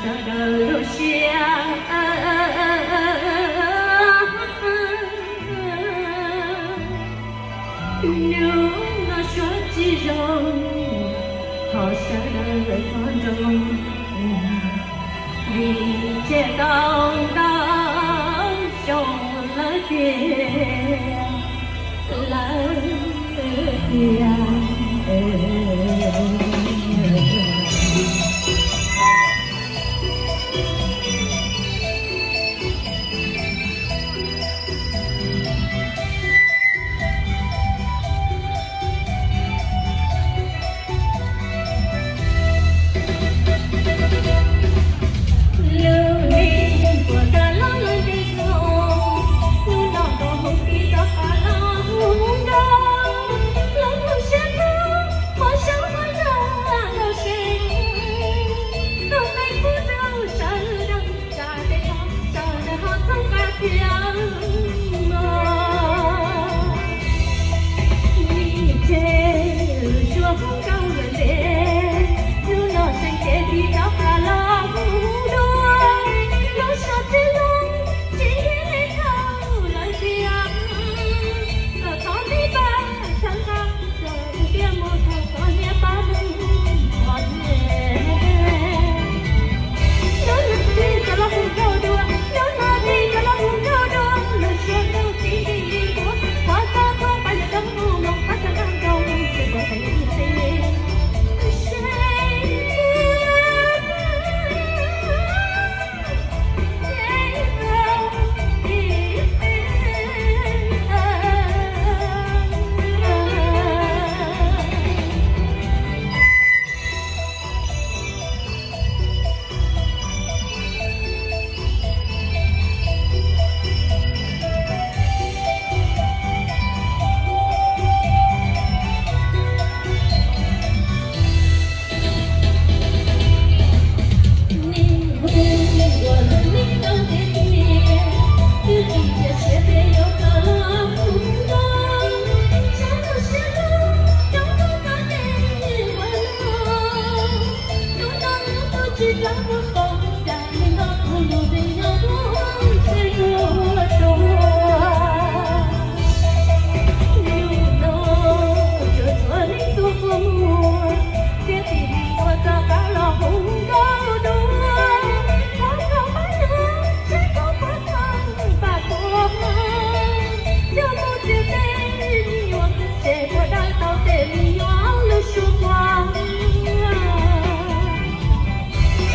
Sawv daws lub siab, hnub no suav tsis zoo, thov sawv daws txhob nroo, vim tseg tau ntau xyoo lawm tiag, lawm tiag. Lub neej puas tag los lawm ntev dhau, hnub no rau hauv pib rov qab los hu nkauj, los hu siab hlub, qhov saub qhov ntsa los seev, tus feem pub rau sawv daws, tsa tes thov sawv daws ho txhawb nqa thiab mog. Nim tseg lub suab hu nkauj lawm ntev, hnub no seev ces pib rov qab los hu dua, lub suab tsis zoo, tsis nrhiav li dhau lawm tiag, kom thov neb pab txhawb nqa, kom tus tiaj mus thaum txom nyem pab mus qhov ntej. Lub no pib rov los hu nkauj dua, lub no pib rov los hu nkauj dua, lub suab nkauj tsis nti li ntua, thov txhob thuam pab yawg Doob Mus, pab txhawb nqa nkauj mus tsis pom teeb tsis pom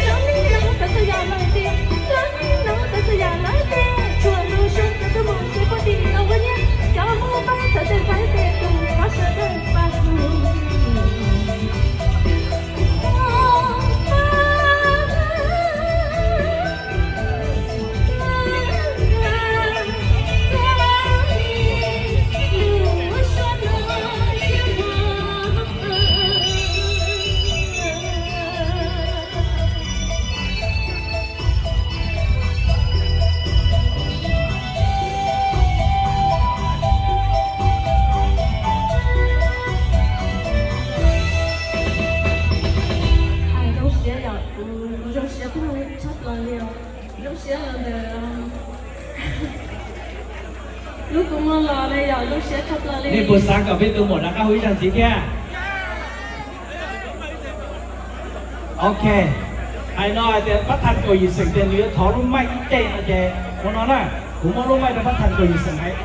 Lub neej no txawv txhua yam lawm tiag, lub neej no txawv txhua yam lawm tiag, tsuas hlub sawv daws tuaj mus seb puas tim tau ua nyiaj, cov mus pab sawv daws faib tes tus, thov sawv daws pab tus. Hais zoo siab yom, kuv zoo siab tshaj plaws li os. Zoo siab los ntawm lub kua muag los na yom, zoo siab tshaj plaws li. Nej puas xav kom peb tus muam rov qab hu ib zaug ntxiv thiab? Ok, hais no hais tias pab thaj kaum yim xeem tias nws yuav thov lub maij ib ce no ces ua no na, kuv muab lub maij rau pab thaj kaum yim xeem hais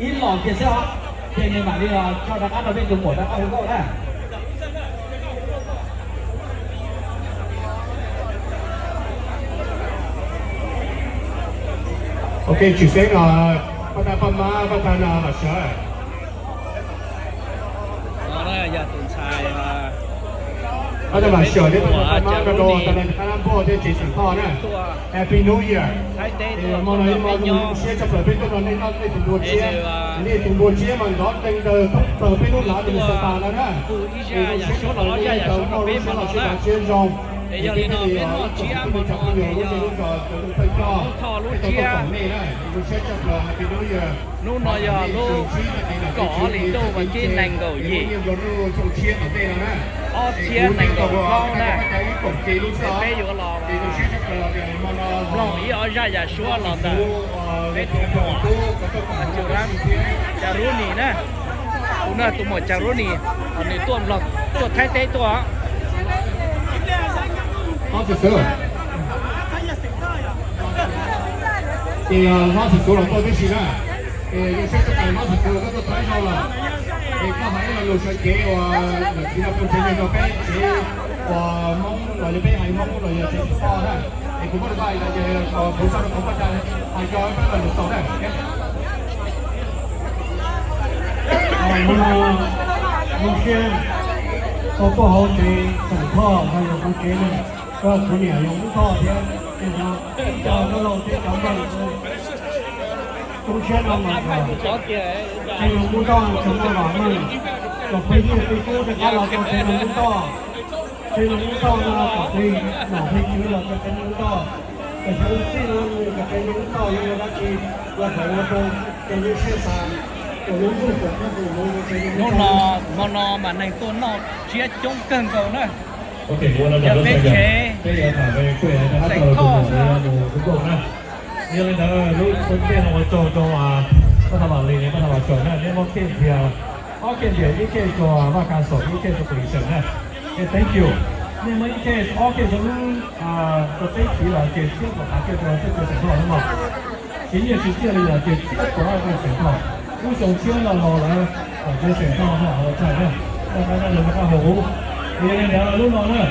ib los kiag xwb os, ces nws mam li los tso rov qab rau peb tus muam rov qab hu nkauj na. Ok, tshwm seb no, pab thaj pab mab, pab thaj no los sawv. Pab thaj mam sawv thiab pab thaj pab mab rau rau tas na, qab npauj thiab tsev xeem Thoj na. Happy New Year. Hmo no ib hmo zoo siab tshaj plaws peb tuaj no, nej noj nej tus npua tsiab, nej tus npua tsiab mas ntov teeg ntawd thoob plaws peb lub lav tus xeem tas lawm na. Zoo siab tshaj plaws nej tau muaj lub siab los sib hlub siab zoo. Es yog li no peb noj tsiab hmo no ces yog lub thoj lub tsiab. Hnub no yog lub kaum ob hlis ntuj vas thib nees nkaum yim, ob txhiab nees nkaum plaub na. Peb yuav los mloog ib ob zaj yam suab los ntawm peb tus muam Cas Rub Nis na. Tus no tus muam Cas Rub Nis, nws tuaj mloog, tuaj Thaib teb tuaj. Ces hlob Xwm Xuv los tuaj tib si na. Es zoo siab tshaj plaws hlob Xwm Xuv koj tuaj tau ib zaug lawm. Es koj hais ib lo lus sawv cev uas niam txiv no pub tsev neeg rau peb tsev uas Hmoob los yog peb haiv Hmoob los yog tsev tub poj na. Es kuv muab lus npaj ib los ces kuv txoj rau kuv poj cas hais cov peb los lus xaus na. Hnub no zoo siab tau tuaj hauv tsev Xeem Thoj los yog kuv tsev neeg, kuv niam yog Hmoob Thoj thiab, ces no ib co nyob rau peb cov npawg zoo siab no mas tsev neeg Hmoob Thoj tseem muaj vam meej, kom peb yeej peb kub rov qab los rau tsev neeg Hmoob Thoj. Tsev neeg Hmoob Thoj no kom peb nom peb tswv los rau tsev neeg Hmoob Thoj, kom xyov ua txij no nws kom tsev neeg Hmoob Thoj yuav ua dab tsi los kom ua rau cov lub siab xav, cov lub ntuj kom peb tus mus rau tsev neeg Hmoob Thoj. Hnub no mas neeg tuaj noj tsiab coob kawg nkaus na. Yog peb tsev Xeem Thoj na. Yog li ntawd lub xov tooj no ua tsaug rau Paj Thas Vam Lis, Paj Thas Vam Tsaum na, neb muab khej nrhiav ob khej nrhiav, ib khej rau Vaj Kas Xaum, ib khej rau Tus Lis Xeem na. Es thank you, nej muab ib khej ob khej rau lub, rau peb txiv los ces tsiab kaum phav khej rau txhua tus Xeem Thoj no. Tsis nyiaj tsis txiaj li los ces tsiab kaum phav Xeem Thoj. Lub xyoo tshiab no los lawm, kom tsev Xeem Thoj no ua txhais na, rov qab nyob rau nws qab hauv huv. Es yog li ntawd lub no na,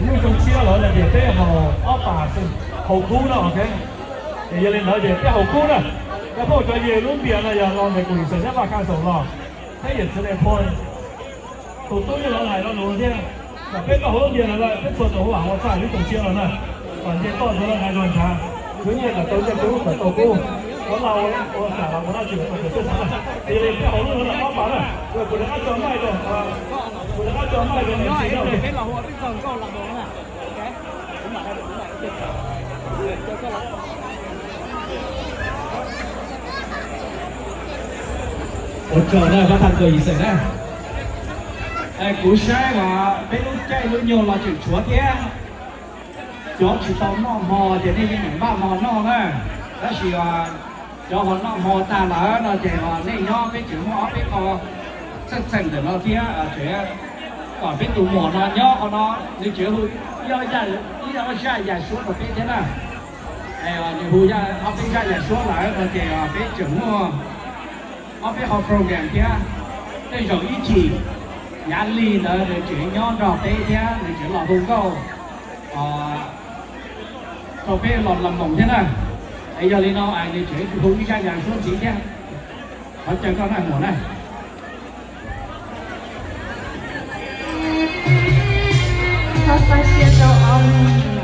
lub xyoo tshiab lawm no ces peb haus ob pas haus kub na, ok. Es yog li ntawd ces peb haus kub na. Cov phooj cov ywg, lub npias no yog los ntawm Tus Lis Xeem thiab Vaj Kas Xaum los, thiab yawm txwv Nais Phoo, tus tub yeej los hais lo lus thiab. Kom peb tau haus lub npias no lawm, peb txhua tus hu ua txhais lub xyoo tshiab no na. Kom nce toj ntawd los hais zog ntshav, khwv nyiaj kom tau nyiaj, khwv kub kom tau kub, ua lag ua kam los ua dab tsi los tau kawm txawj xav na. Es yog li peb haus lub no ob pas na, kuv rov qab tso maij rau, kuv rov qab tso maij rau. Ua tsaug na Paj Thas Tus Lis Xeem na. Kuv saib mas peb lub caij lub nyoog los tseem tshuav thiab. Cov tsis tau noj hmo ces nej yeej npaj hmo noj na. Tab sis cov ho noj hmo tag lawm no ces nej nyob, peb tseem muaj ob peb qho txheej txheem ntawm no thiab. Kom peb tus muam no nyob qhov no, nws tseem hu ib ob zaj yam suab rau peb thiab na. Nws hu ob peb zaj yam suab lawm no ces peb tseem muaj ob peb qho program thiab. Tej zaum ib chim Yav Lis ntawd nws tseem nyob nrog peb thiab, nws tseem los hu nkauj rau peb los los moos thiab na. Es yog li no nws tseem hu ib zaj yam suab ntxiv thiab. Thov caw koj na muam na. Txhob xav siab rau ob leeg.